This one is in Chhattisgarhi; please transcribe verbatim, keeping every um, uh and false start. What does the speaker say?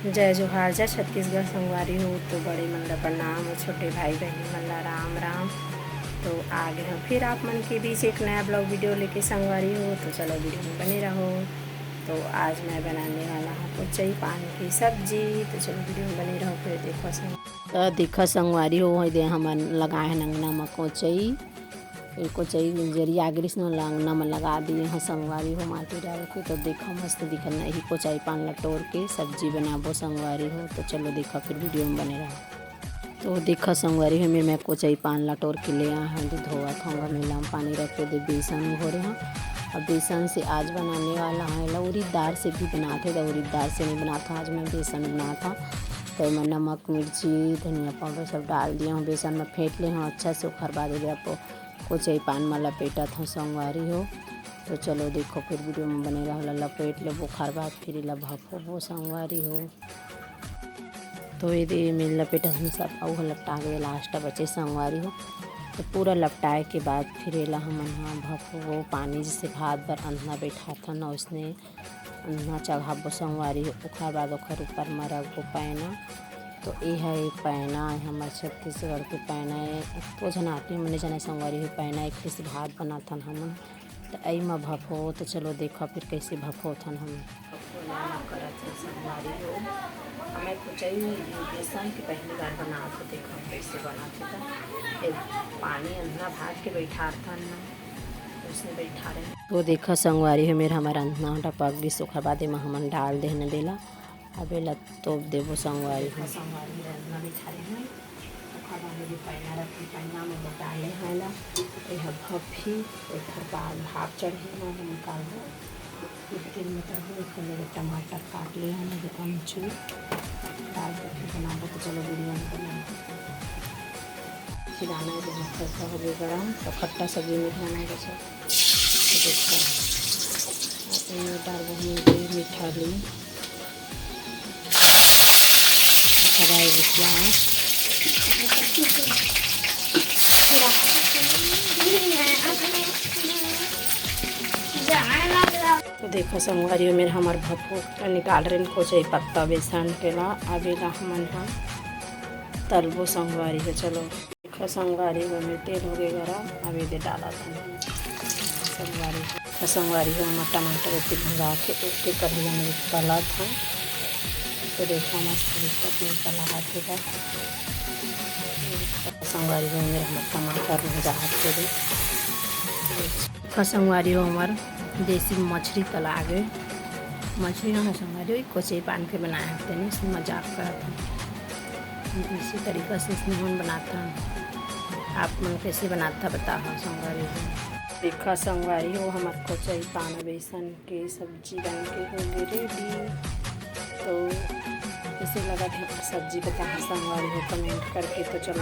जय जोहार, जय छत्तीसगढ़ संगवारी हो। तो बड़े मन ला प्रणाम और छोटे भाई बहन मन ला राम राम। तो आ गे हम फिर आप मन के बीच एक नया vlog video लेके संगवारी हो। तो चलो video में बने रहो। तो आज मैं बनाने वाला हूँ कोचई पान की सब्जी। तो चलो video में बने रहो, फिर देखो संग-, तो देखो संगवारी हो, ये दे हमन लगाए हन अंगना म कोचई। ये कोचई जरिया गिरिस न, अंगना म लगा दिए हन संगवारी हो माटी डाल के। तो देखो मस्त दिखत ना, यही कोचई पान ला टोर के सब्जी बनाबो संगवारी हो। तो चलो देखो फिर video में बने रहो। तो देखो संगवारी हो, मेर मैं कोचई पान ला टोर के ले आए हन, तो धोवत हन, गमला म पानी रख के दे बेसन घोरे हन। अब बेसन से आज बनाने वाला हूँ, एला उरीद दार से भी बनाथे, तो उरीद दार से नहीं बनात हूँ, आज मैं बेसन बनात हूँ। तो मैं नमक, मिर्ची, धनिया powder सब डाल दिए हूँ, बेसन में फेंट ले हूँ अच्छा से, ओखर बाद एदे अब कोचई पान म लपेटत हूँ संगवारी हो। तो चलो देखो फिर video में बने रहो, ला लपेट लेबो, ओखर बाद फिर एला भफोबो संगवारी हो। तो एदे में लपेटत हन सब, अउ ह लपटा गे, last बचे संगवारी हो। तो पूरा लपटाए के बाद फिर एला हमन ह भफोबो, पानी जैसे भात बर अंधना बैठाथन, ओइसने अंधना चढ़ाबो संगवारी हो। ओखर बाद ओखर ऊपर म रखबो पैना। तो ए ह एक पैना ए, हमर छत्तीसगढ़ के पैना ए। तो झन आदमी मने जने संगवारी हो, पैना एक से भात बनाथन हमन। त एमा भफो, त चलो देखा फिर कैसे भफोथन हम। भफो ला करत हन संगवारी हो। हमें कोचई बेसन के पहली बार बनात हो, देखा कैसे बनात हो। त ए पानी अंधना भात के बैठारथन ना, उसने बैठा रहे। तो देखा संगवारी हो, मेर हमर अंधना टपक गिस, ओखर बाद एमा हमन डाल देहन देला। अब एला तोप देबो संगवारी हो। संगवारी हो, अंधना बैठारे हन। ओखर बाद ये पैना रखी, पैना में वो डाले हन एला। ये ह भफी, ओखर बाद भाप चढ़ी, ओला निकालबो। फिर तेल में तलबो, ओखर लगे टमाटर काट ले हन, ये अमचूर डाल के फिर बनाबो। तो चलो video में बने रहो। खिलाना है जब खट्टा हो गया गरम, तो खट्टा सब्जी में खाना है जैसे। तो देखो, अब ये डाल देंगे मीठा भी। हवाई प्याज। तो देखो संगवारी हो, मेर हमर भफो निकाल रहे कोचई पत्ता बेसन के ला। अब एला हमन ह तलबो संगवारी हो। चलो देखो संगवारी हो, मेर तेल हो गए गरम, अब एदे डालत हन संगवारी हो। संगवारी हो, हमर टमाटर एती भुंजा के एक एक कढ़िया में तलत हन। तो देखो मस्त दिखत हे, तला हाथे का संगवारी हो, मेर हमर टमाटर भुंजा हाथे दे। देखो संगवारी हो, हमर देसी मछरी तला गे। मछरी ना हो संगवारी हो, कोचई पान के बनाए हन, तेने से मजाक करत हन। इसी तरीका से इसने हम बनाता हन। आप मन कैसे बनाता बताओ संगवारी हो। देखा संगवारी हो, हमर कोचई पान बेसन के सब्जी बन के हो गए ready। तो कैसे लगा था सब्जी बताओ संगवारी हो comment करके। तो चलो